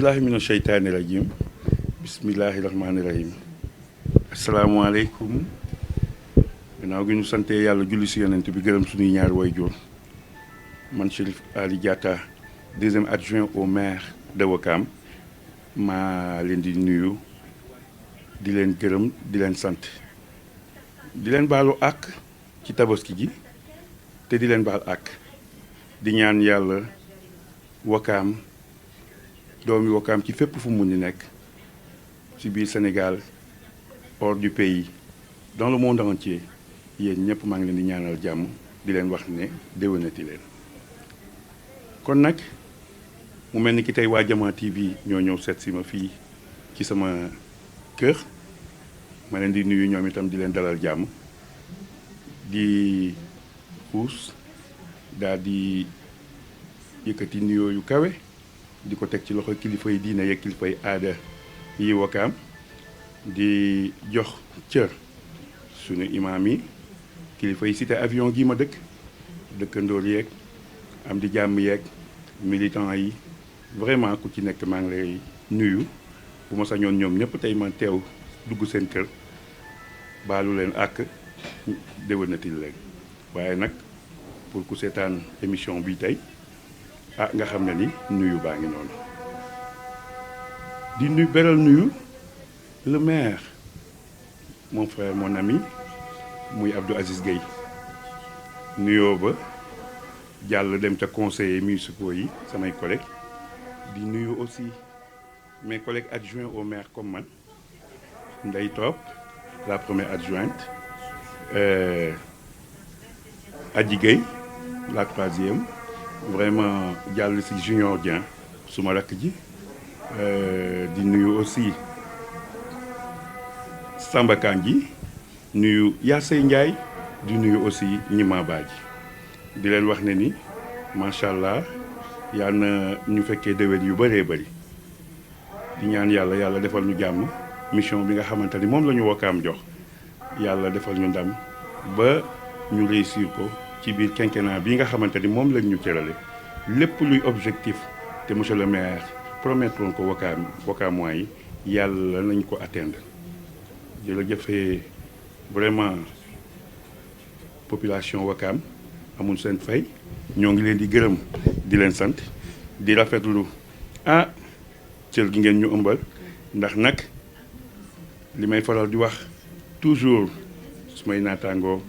billahi mina sheytaani rajim bismillahi rahmaani rahim asalaamaaleykum gannaaw gi ñu sante yàlla julli si yonent bi gërëm suñuy ñaari waajur man Chérif Ali Diatta deuxième adjoint au maire de Ouakam maa leen di nuyu di leen gërëm di leen sant di leen baalu àq ci tabaski ji te di leen baal àq di ñaan yàlla Ouakam doomi Ouakam ci fépp fu mu ni nekk ci biir Sénégal hors du pays dans le monde entier yéen ñëpp maa ngi leen di ñaanal jàmm di leen wax ne déwénati leen kon nag mu mel ni ki tey waa Jama TV ñoo ñëw seet si ma fii ci sama kër ma leen di nuyu ñoom itam di leen dalal jàmm di xuus daal di yëkkati nuyoo yu kawe di ko teg ci loxo kilifa yi diine yeeg kilifa yi aada yi Ouakam di jox cër sunu imaam yi kilifa yi cité avion gi ma dëkkandoor yeeg am di jàmm yeeg militant yi vraiment ku ci nekk maa ngi lay nuyu bu ma sañoon ñoom ñëpp tey ma teew dugg seen kër baalu leen àkk déwénatil leen waaye nag pour ku seetaan émission bi tey nga xam ne ni nuyu baa ngi noonu di beral nuyu le maire mon frère mon ami muy Abdou Aziz Gueye nuyoo ba jàll dem ca conseillers municipaux yi samay collègues di nuyu aussi mes collègues adjoints au maire comme man Ndeye Top la première adjointe Adji Gueye la troisième vraiment jàll si Junior Dieng suma rakk ji di nuyu aussi Samba Kandji nuyu Yassey Ndiaye di nuyu aussi Ñima Badji di leen wax ne ni macha allah yal na ñu fekkee déwén yu bëree bëri di ñaan yàlla defal ñu jàmm mission bi nga xamante ni moom la ñu Ouakam jox yàlla defal ñu ndam ba ñu réussir ko ci biir quinquennat bi nga xamante ni moom lañ ñu cërale lépp luy objectif te monsieur le maire promettoon ko Ouakamois yi yàlla nañ ko atteindre jërëjëfee vraiment population Ouakam amul seen fay ñoo ngi leen di gërëm di leen sant di rafetlu cër gi ngeen ñu ëmbal ndax nag li may faral di wax toujours su may naataangoo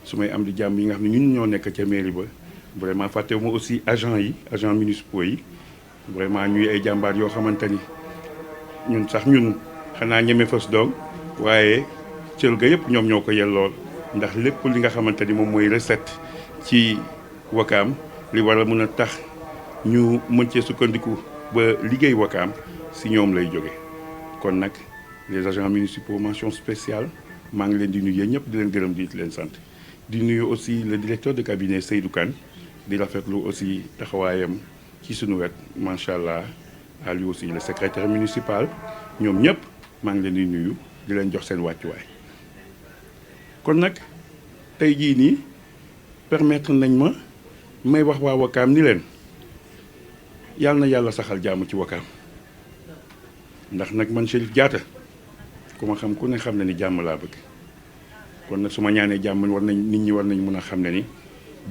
su may am di jàmm yi nga xam ne ñun ñoo nekk ca mairie ba vraiment fàttewuma aussi agents municipaux yi vraiment ñuy ay jàmbaar yoo xamante ni ñun xanaa ñeme fas doom waaye cër ga yëpp ñoom ñoo ko yellool ndax lépp li nga xamante ni moom mooy recette ci Ouakam li war a mën a tax ñu mën cee sukkandiku ba liggéey Ouakam si ñoom lay jóge kon nag les agents municipaux mention spéciale maa ngi leen di nuyu yéen ñëpp di leen gërëm di leen sant di nuyu aussi le directeur de cabinet Seydou Kane di rafetlu aussi taxawaayam ci suñu wet macha allah à lui aussi le secrétaire municipal ñoom ñëpp maa ngi leen di nuyu di leen jox seen wàccuwaay kon nag tey jii nii permettre nañ may wax waa Ouakam ni leen yàlla na yàlla saxal jàmm ci Ouakam ndax nag man Chérif Diatta ku ma xam ku ne xam ne ni jàmm laa bëgg kon nag su ma ñaanee jàmm nit ñi war nañ mën a xam ne ni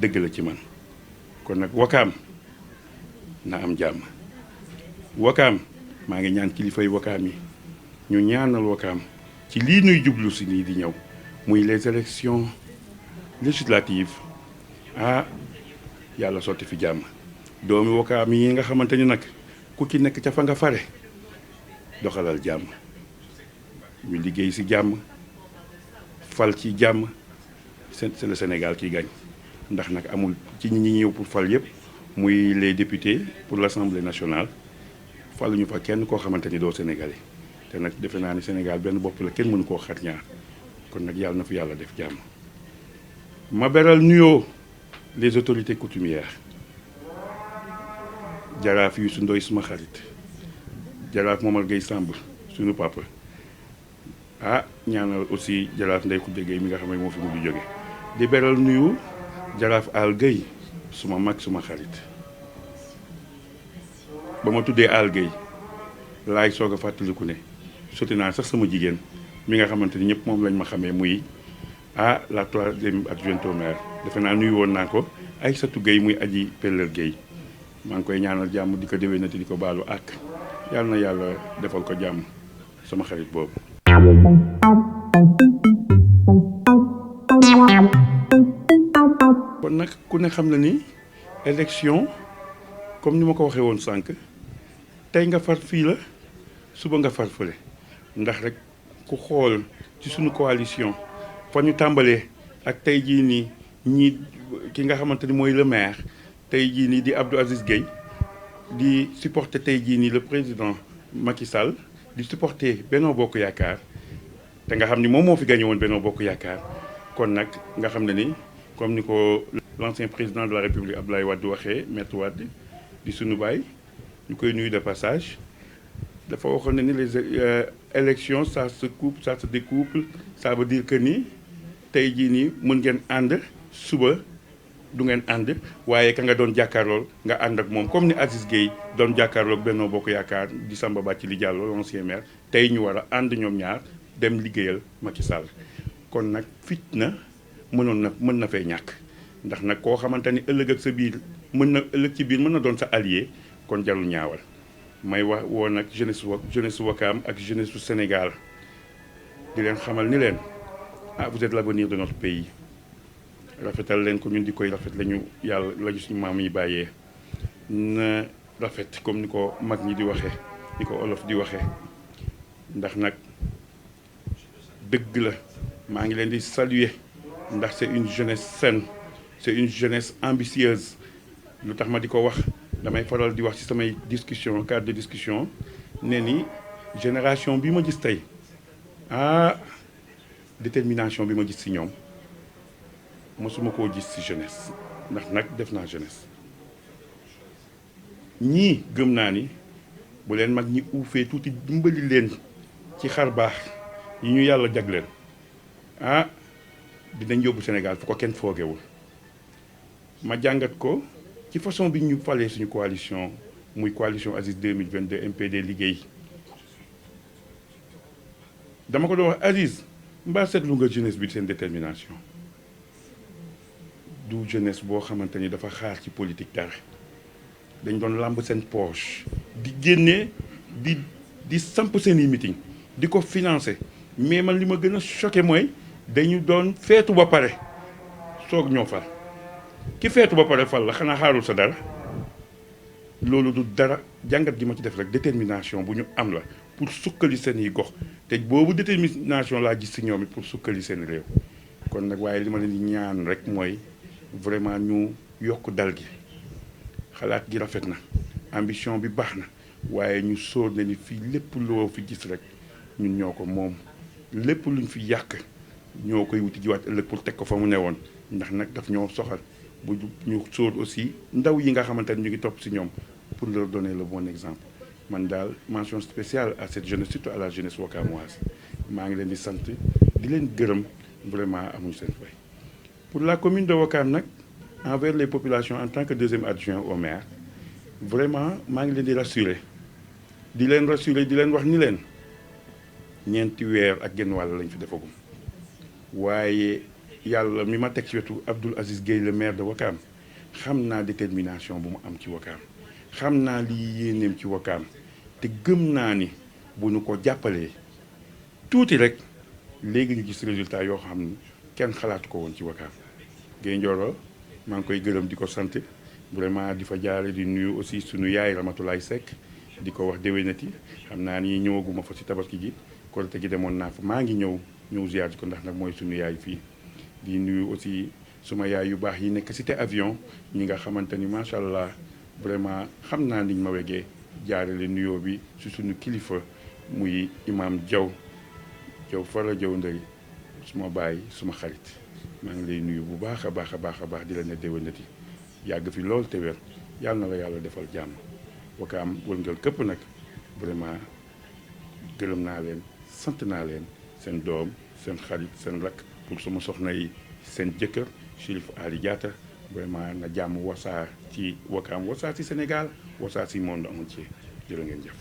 dëgg la ci man kon nag Ouakam na am jàmm Ouakam maa ngi ñaan kilifay Ouakam yi ñu ñaanal Ouakam ci lii nuy jublu si nii di ñëw muy les élections législatives yàlla sotti fi jàmm doomi Ouakam yi nga xamante ni nag ku ci nekk ca fa nga fare doxalal jàmm ñu liggéey si jàmm fal ci jàmm c'est le Sénégal qui gagne ndax nag amul ci ñi ñëw pour fal yëpp muy les députés pour l'Assemblée nationale faluñu fa kenn koo xamante ni doo sénégalais te nag defe naa ni Sénégal benn bopp la kenn mënu koo xar ñaar kon nag yàlla na fi yàlla def jàmm ma beral nuyoo les autorités coutumières jaraaf Youssou Ndoye suma xarit jaraaf Momar Gueye Samb suñu papa ñaanal aussi jaraaf Ndeye Khoudia Gueye mi nga xam ne moo fi mujj jóge di beral nuyu jaraaf Al Gueye suma mag suma xarit ba ma tuddee Al Gueye laay soog a fàttaliku ne sotti naa sax sama jigéen mi nga xamante ni ñëpp moom lañ ma xamee muy la troisième adjointe au maire defe naa nuyu woon naa ko Aïssatou Gueye muy Aji Pellel Gueye maa ngi koy ñaanal jàmm di ko déwénati di ko baalu ak yàlla na yàlla defal ko jàmm sama xarit boobu. kon nag ku ne xam na ni élection comme ni ma ko waxee woon sànq tey nga far fii la suba nga far fële ndax rek ku xool ci suñu coalition fa ñu tàmbalee ak tey jii nii ñii ki nga xamante ni mooy le maire tey jii nii di Abdou Aziz Gueye di supporter tey jii nii le président Macky Sall di supporter Benno Bokk Yaakaar te nga xam ni moom moo fi gagné woon Benno Bokk Yaakaar kon nag nga xam ne ni comme ni ko l'ancien président de la République Abdoulaye Wade waxee Maître Wade di sunu baay ñu koy nuyu de passage dafa waxoon ne ni les élections ça se coupe ça se découple ça veut dire que ni tey jii nii mën ngeen ànd suba du ngeen ànd waaye ka nga doon jàkkaarlool nga ànd ak moom comme ni Aziz Gueye doon jàkkaarloog Benno Bokk Yaakaar di Samba Bathily Diallo l'ancien maire tey ñu war a ànd ñoom ñaar dem liggéeyal Macky Sall kon nag fitna mën na fay ñàkk ndax nag koo xamante ni ëllëg ak sa biir ëllëg ci biir mën na doon sa allié kon jarul ñaawal may wax woon nag jeunesse Ouakam ak jeunesse su Sénégal di leen xamal ni leen vous êtes l'avenir de notre pays rafetal leen ko ñun di koy rafet lañu yàlla lañu suñu maam yi bàyyee na rafet comme ni ko mag ñi di waxee ni ko olof di waxee ndax nag dëgg la maa ngi leen di saluer ndax c'est une jeunesse saine c'est une jeunesse ambitieuse lu tax ma di ko wax damay faral di wax ci samay discussion cadre de discussion ne ni génération bi ma gis tey détermination bi ma gis ci ñoom mosuma koo gis ci jeunesse ndax nag def naa jeunesse ñii gëm naa ni bu leen mag ñi uufee tuuti dimbali leen ci xar baax yi ñu yàlla jagleel dinañ yóbbu Sénégal fu ko kenn foogewul ma jàngat ko ci façon bi ñu falee suñu coalition muy coalition Aziz 2022 MPD liggéey dama ko doon wax Aziz mbaa seetlu nga jeunesse bi seen détermination du jeunesse boo xamante ni dafa xaar ci politique dara dañ doon làmb seen poche di génnee di samp seen i meeting di ko financer mais man li ma gën a choqué mooy dañu doon feetu ba pare soog ñoo fal ki feetu ba pare fal la xanaa xaarul sa dara loolu du dara jàngat gi ma ci def rek détermination bu ñu am la pour sukkali seen i gox te boobu détermination laa gis si ñoom it pour sukkali seen réew kon nag waaye li ma leen di ñaan rek mooy vraiment ñu yokk dal gi xalaat gi rafet na ambition bi baax na waaye ñu sóor na ni fii lépp loo fi gis rek ñun ñoo ko moom lépp luñ fi yàq ñoo koy wuti jiwaat ëllëg pour teg ko fa mu ne woon ndax nag daf ñoo soxal bu ñu sóor aussi ndaw yi nga xamante ne ñu ngi topp si ñoom pour leur donner le bon exemple man daal mention spéciale à cette jeunesse surtout à la jeunesse wakamoise maa ngi leen di sant di leen gërëm vraiment amuñu seen fay. Pour la commune de Ouakam nag envers les populations en tant que deuxième adjoint au maire vraiment maa ngi leen di rassurer di leen wax ni leen ñeenti weer ak genn wàll lañ fi defagum waaye yàlla mi ma teg ci wetu Abdoul Aziz Gueye le maire de Ouakam xam naa détermination bu mu am ci Ouakam xam naa lii yéeneem ci Ouakam te gëm naa ni bu ñu ko jàppalee tuuti rek léegi ñu gis résultat yoo xam ni kenn xalaatu ko woon ci Ouakam Gueye Ndioro maa ngi koy gërëm di ko sant vraiment di fa jaare di nuyu aussi sunu yaay Ramatoulaye Seck di ko wax déwénati xam naa ni ñëwaguma fa ci tabaski gi korite gi demoon naa fa maa ngi ñëw ziar ko ndax nag mooy sunu yaay fii di nuyu aussi suma yaay yu baax yi nekk cité avion ñi nga xamante ni macha allah vraiment xam naa niñ ma wegee jaarale nuyoo bi ci sunu kilifa muy imam Diaw Fara Diaw Ndeye suma baay suma xarit maa ngi lay nuyu bu baax a baax di la ne déwénati yàgg fi lool te wér yàlla na la yàlla defal jàmm Ouakam wërngal këpp nag vraiment gërëm naa leen sant naa leen seen doom seen xarit seen rakk pour sama soxna yi seen jëkkër Chérif Ali Diatta vraiment na jàmm wasaar ci Ouakam wasaar ci Sénégal wasaar ci monde entier jërë ngeen jëf